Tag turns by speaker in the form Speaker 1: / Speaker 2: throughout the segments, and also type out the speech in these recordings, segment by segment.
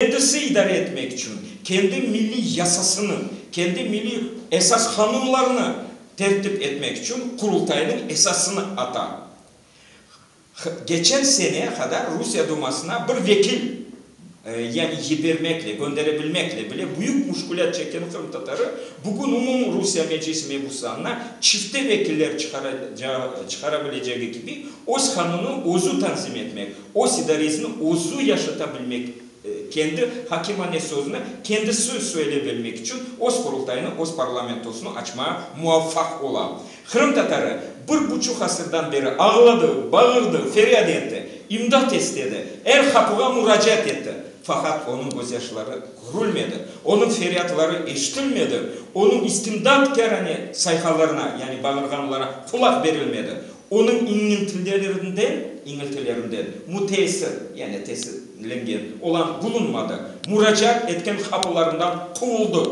Speaker 1: Kendisi idare etmek içün kendi milliy yasasını, kendi milliy esas qanunlarını tertip etmek içün Qurultaynıñ esasını ata. Keçen sene qadar Rusiye Dumasına bir vekil, yani yibermekle, gönderebilmekle bile büyük muşkulât çekken qırımtatarı bugün umum Rusiye Meclis mebusanına çifte vekiller çıqara bilecegi kibi öz qanunı özü tanzim etmek, öz idaresini özü yaşata bilmek, kendi hakimane sözüni kendisi söylebilmek içün öz Qurultayını, öz parlamentosını açmağa muvaffaq ola. Qırımtatarı bir buçuq asırdan beri ağladı, bağırdı, feryad etti, imdat istedi, er qapığa muracaat etti. Faqat onıñ gözyaşları körülmedi, onıñ feryadları eşitilmedi, onıñ istimdatkârane sayqalarına, yani bağırğanlara qulaq berilmedi, onıñ iñiltilerinden, iñiltilerinden müteessir, yani tesirlengen, olan bulunmadı, muracaat etken qapılarından quvuldı.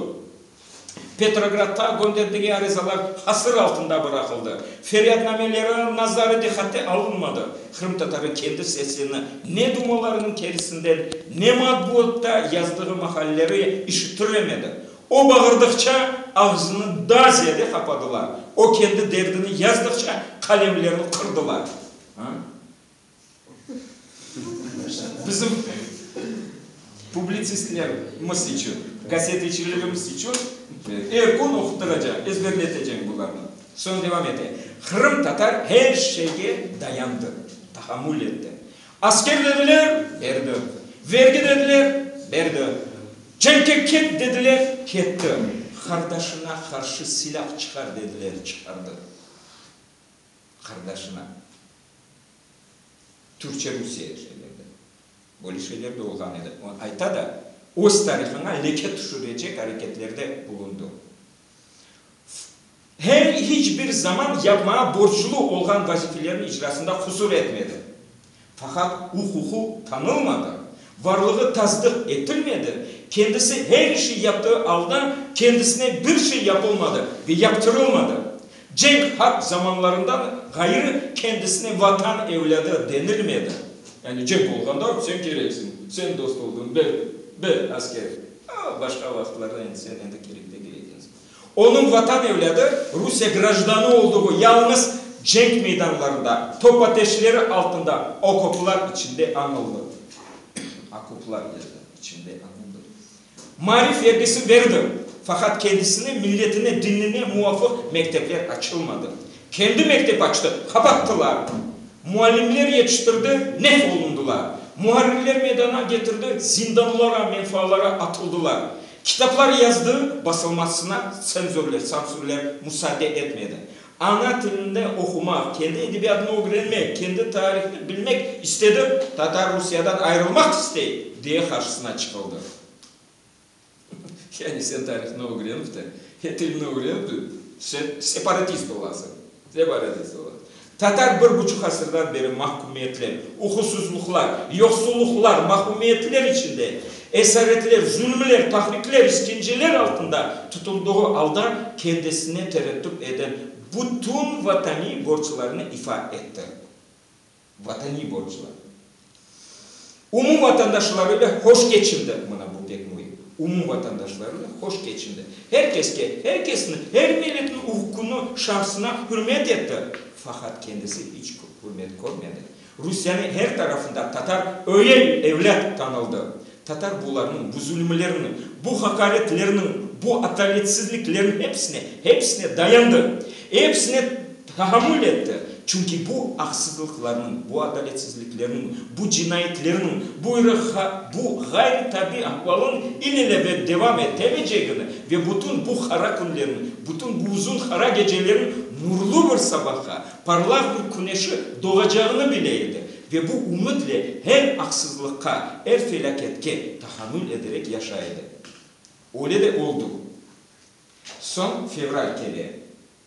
Speaker 1: Petrogradqa gönderdigi arizalar hasır altında bıraqıldı. Feryadnameleri nazar-ı diqqatte alınmadı. Qırımtatarı kendi sesini ne dumalarınıñ kerisinden, ne matbuatta yazdığı maqaleleri işittiremedi. O bağırdıqça, ağzını daa ziyade qapadılar. O kendi derdini yazdıqça, qalemlerini qırdılar. Bizim publitsistlerimiz içün, gazetecilerimiz içün er kün oquttıracaq, ezberletecek bularnı. Soñ devam ete. Qırımtatar her şeyge dayandı, tahammül etti. Asker dediler, berdi. Vergi dediler, berdi. Cenkke ket dediler, ketti. Qardaşına qarşı silâh çıqar dediler, çıqardı. Qardaşına. Türkçe Rusiye şeylerde. Böyle şeyler de olğan edi. O ayta da, öz tarihına leke tüşürecek areketlerde bulundı. Her hiç bir zaman yapmağa borclu olğan vazifelerniñ icrasında qusur etmedi. Faqat uququ tanılmadı, varlığı tasdıq etilmedi, kendisi her işi yaptığı alda kendisine bir şey yapılmadı ve yaptırılmadı. Cenk, harp zamanlarından ğayrı kendisine vatan evlâdı denilmedi. Yani cenk olğanda sen kereksiñ, sen dost oldıñ, ber, ber asker. A, başqa vaqıtlarda endi sen endi kerek degil ekensiñ. Onıñ vatan evlâdı, Rusiye grajdanı olduğı yalıñız cenk meydanlarında, top ateşleri altında, okoplar içinde añıldı. Okoplar yazdı, içinde añıldı. Maarif vergisi berdi, faqat kendisine, milletine, dinine muvafıq mektepler açılmadı. Kendi mektep açtı, qapattılar. Muallimler yetiştirdi, nef olundılar. Muarrirler meydana getirdi, zindanlara, menfalara atıldılar. Kitaplar yazdı, basılmasına tsenzorler, sansürler musaade etmedi. Ana tilinde oqumaq, kendi edebiyatını ögrenmek, kendi tarihini bilmek istedi, tatar Rusiyadan ayırılmaq istey, diye qarşısına çıqıldı. Yani sen tarihni ögrenip de, tilini ögrenip de, sen separatist olasıñ. Separatist olasıñ. Tatar bir buçuq asırdan beri mahkümiyetler, uquqsızlıqlar, yoqsullıqlar, mahrumiyetler içinde, esaretler, zulümler, tahrikler, iskenceler altında tutuldığı alda kendisine terettüp eden bütün vataniy borclarını ifa etti. Vataniy borclar. Umum vatandaşları ile hoş keçindi. Mına bu pek müim. Umum vatandaşları ile hoş keçindi. Her keske, her kesniñ, her milletniñ uquqını, şahsına hürmet etti. Faqat kendisi iç hürmet körmedi. Rusiyeniñ her tarafında tatar öyle evlât tanıldı. Tatar bularnıñ, bu zulümlerniñ, bu haqaretlerniñ, bu adaletsizliklerniñ hepsine, hepsine dayandı. Hepsine tahammül etti. Çünki bu aqsızlıqlarnıñ, bu adaletsizliklerniñ, bu cinayetlerniñ, bu bu ğayrı tabiiy ahvalınıñ ilelebet devam etemeycegini ve bütün bu qara künlerniñ, bütün bu uzun qara gecelerniñ nurlu bir sabahqa, parlaq bir küneşi doğacağını bile edi ve bu ümütle her aqsızlıqqa, er felâketke tahammül ederek yaşay edi. Öyle de oldu. Soñ fevral kele.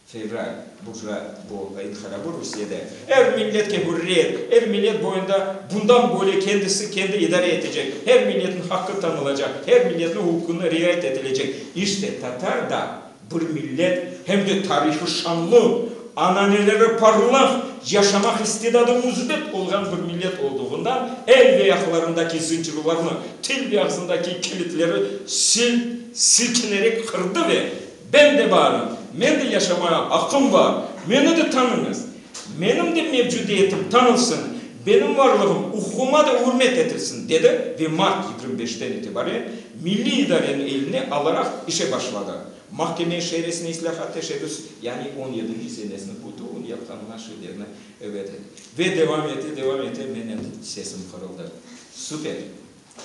Speaker 1: Fevral, burjua bu inqilâbı Rusiyede. Er milletke hürriyet, er millet boyunda bundan böyle kendisi kendi idare etecek, her milletniñ haqqı tanılacaq, her milletniñ uquqına riayet etilecek. İşte, tatar da bir millet, hem de tarihı şanlı. ananeleri parlaq, yaşamaq istidadı müsbet olğan bir millet olduğundan el ve ayaqlarındaki zıncırlarnı, til ve ağzındaki kilitleri sil, silkinerek qırdı ve, Ben de barım, men de yaşamağa aqqım bar, meni de tanıñız, menim de mevcudiyetim tanılsın, benim varlığım, uquqıma da ürmet etilsin, dedi ve mart 25-ten itibaren milliy idareni eline alaraq işe başladı. Mahkeme şeresine islâhat teşebbüs, yani on yedinci senesini bütün yapqan şeylerni, evet, ve devam ete, devam ete, men endi sesim qırıldı. Süper!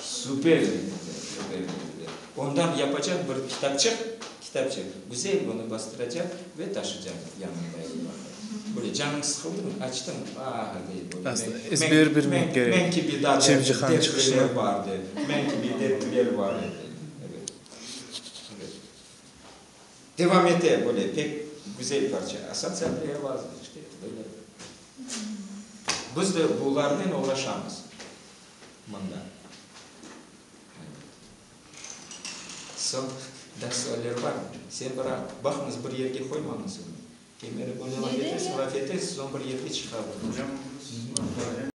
Speaker 1: Süper süper Ondan yapacaq bir kitapçıq, kitapçıq, güzel onı bastıracaq ve taşıycaq yanında er vaqıt. Böyle canıñ sıqıldı mı, açtıñ, ah, dey, böyle.
Speaker 2: Ezber bilmek kerek.
Speaker 1: Men kibi daa
Speaker 2: Çelebicihan
Speaker 1: dertliler
Speaker 2: çıqışını.
Speaker 1: bar, dey. Men kibi dertliler bar edi. Evet. Evet. Devam ete böyle pek güzel parça. Asan Sabriye vazgeçti. Böyle. Biz de bularnen oğraşamız mında. Evet. Soñ, daa sualler barmı? Sen biraq baqıñız, bir yerge qoymañız onı. Kemeri böyle laf etesiñ, laf etesiñ, soñ bir yerge çıqa bu.